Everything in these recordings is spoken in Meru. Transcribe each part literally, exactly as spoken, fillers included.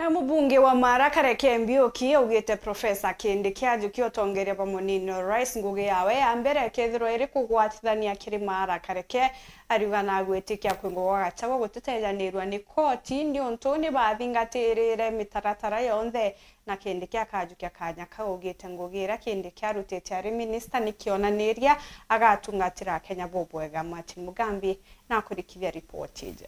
Na mubunge wa Maara Kareke Mbiuki augite Profesa Kindiki ajukia utongeria bwa munini wa rais ngugi yawe ya mbere ikethirwa iri kugwatithania kiri Maara Kareke. Ariuga na agwitikia kwingwa gwa Gachagua gutitejanirua ni koti niuntu ni bathingatirire mitaratara yonthe, na Kindiki akajukia kanya kau augite ngugi iria Kindiki arutite ari minista ni kionaniria agatungatira Akenya bubwega. Martin Mugambi na akurikithia ripoti iji.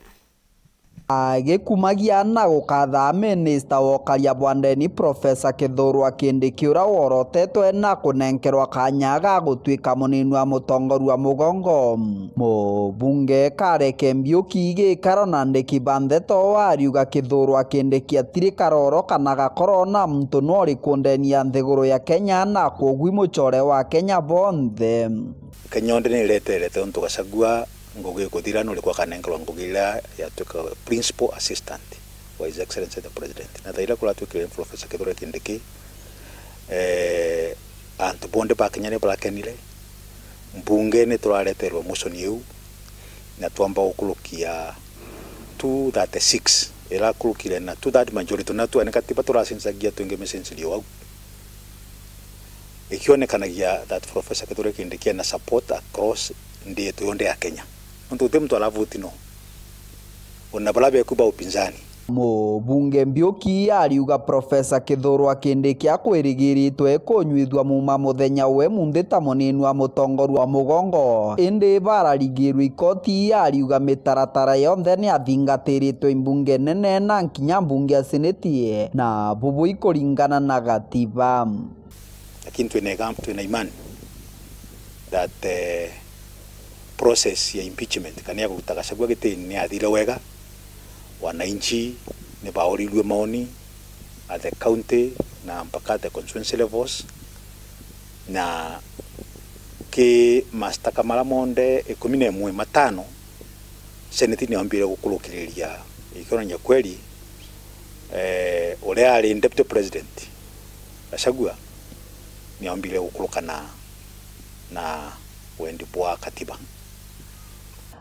Agikumagia na gukatha minista wa ukaria bwa ndeni Profesa Kithure Kindiki uria worotetwe na kunenkerwa kanya ga gutuika munini wa mutongoria wa mugongo, mubunge Kareke Mbiuki gikaro na andiki ba ndeto ariuga Kithure Kindiki atiri karoro kana gakoro na muntu noriku ndeni ya nthiguru ya Kenya na kwogu i mucore wa Kenya bonthe. Kenya yonthe ni ireterete untu Gachagua ngugi ikuthira, nuriku akanenkerwa ngugi iria yatuika principal assistant wa His Excellency the President. Na thaira kuratuikire Professor Kithure Kindiki, eh, antu bonthe ba Kenya ni barakenire. Mbunge ni turareterwe motion iu, na twamba gukurukia two thirty-six, irakurukire na two third majority, na twa ni katiba turacenjagia twingi micenjiri o au. Ikionekanagia that Professor Kithure Kindiki ena support across nthi yetu yonthe ya Kenya. Nontu guti muntu aravoti no. Ona baria beku ba upinzani. Mubunge Mbiuki ariuga Professor Kithure Kindiki akwirigiritwe kunyuithua muma muthenya we munthi ta munini wa mutongoria wa mugongo. Indi bararigirwe ikoti ariuga mitaratara yonthe ni athingatiritwe i mbunge nene na nkinya mbunge ya seneti, na bubu ikuringana na gatiba. Lakini twina igam-, twina imani that, eh, process ya impeachment, kana ya kuruta Gachagua gitini, ni yathire wega. Wananchi ni bauririrwe maoni at the county na mpaka at the constituency levels, na ki mastaka mara monthe ikumi na imwe matano, Senate ni yambire gukurukiriria, ikionania kweli, eh, uria ari deputy president Gachagua ni yambire gukurukana na wendi bwa katiba.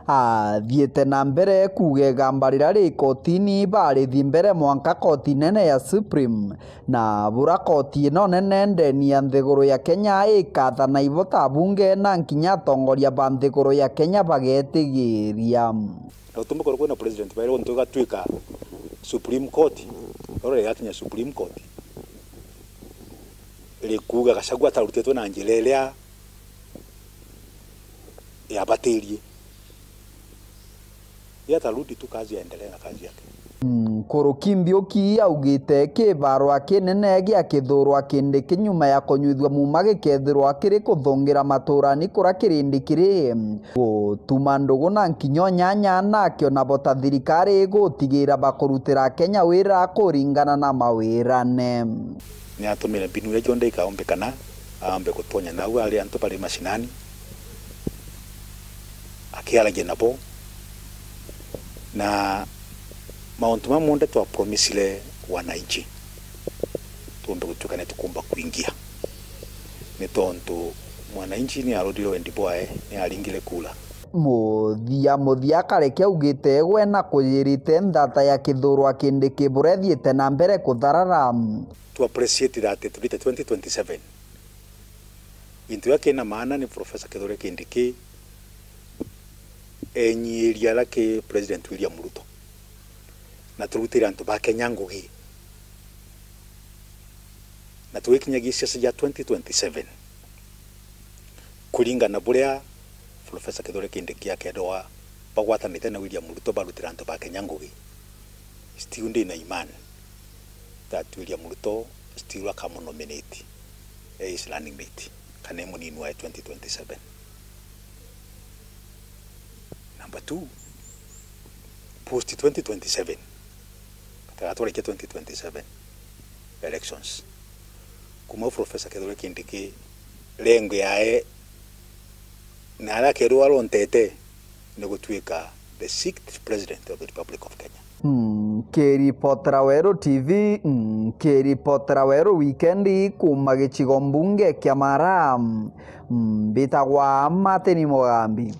Athiite na mbere kuuga igamba riria ri kotini, barithi mbere mwanka koti nene ya Supreme, na bura koti ino nene ndeni ya nthiguru ya Kenya ikathana ibo ta bunge na nkinya atongoria ba nthiguru ya Kenya bagetigiria. Na utumbi korwo kwina president baire untu igatuika Supreme Court, oro rigakinya Supreme Court, rikuuga Gachagua atarutitwe na njira iria yabatirie. Yeye atarudi tu kazi aendelee na kazi yake. Nkuruki Mbiuki augite kibarwa kinene gia Kithure Kindiki nyuma ya kunyuithua muma gikethirwa kiri kuthungira maturani kuria kirindi kiri gutuma ndugu na nkinya unyanya, na akiona bo ta thirikari igutigira bakurutira Kenya wira kuringana na mawirane. Ni atumire mbinu iria cionthe ikaombekana, aambe gutonya nau ari antu bari mashinani, akiaragia nabo, na mauntu mau monthe twa promisire wananchi, tuumbe gutuika ni tukumba kuingia, ni tontu mwananchi ni arutire wendi bwae, ni aringire kura. Muthia muthia Kareke augite gwe na kuyirite nthata ya Kithure Kindiki buria ithiite na mbere kutharara. To appreciate that turite twenty twenty-seven. Gintu giria kina maana ni Professor Kithure Kindiki enyiiria aria ki President William Ruto, na turutire antu ba Kenya ngugi, na tugikinyagia siasa cia twenty twenty-seven, kuringana buria Professor Kithure Kindiki akethirwa bagwatanite na William Ruto barutira antu ba Kenya ngugi, still ndina imani that William Ruto still akamunominate as his running mate kana e munini wae twenty twenty-seven. Number two, post twenty twenty-seven, gatagatwarikia twenty twenty-seven elections, kuma Professor Kithure Kindiki, lengo yae na aria akerwa arontete ni gutuika the sixth president of the Republic of Kenya. Nkiripotera Weru T V, nkiripotera Weru Wikendi kuma gicigo mbunge kia Maara, mbitagwa Martin Mugambi.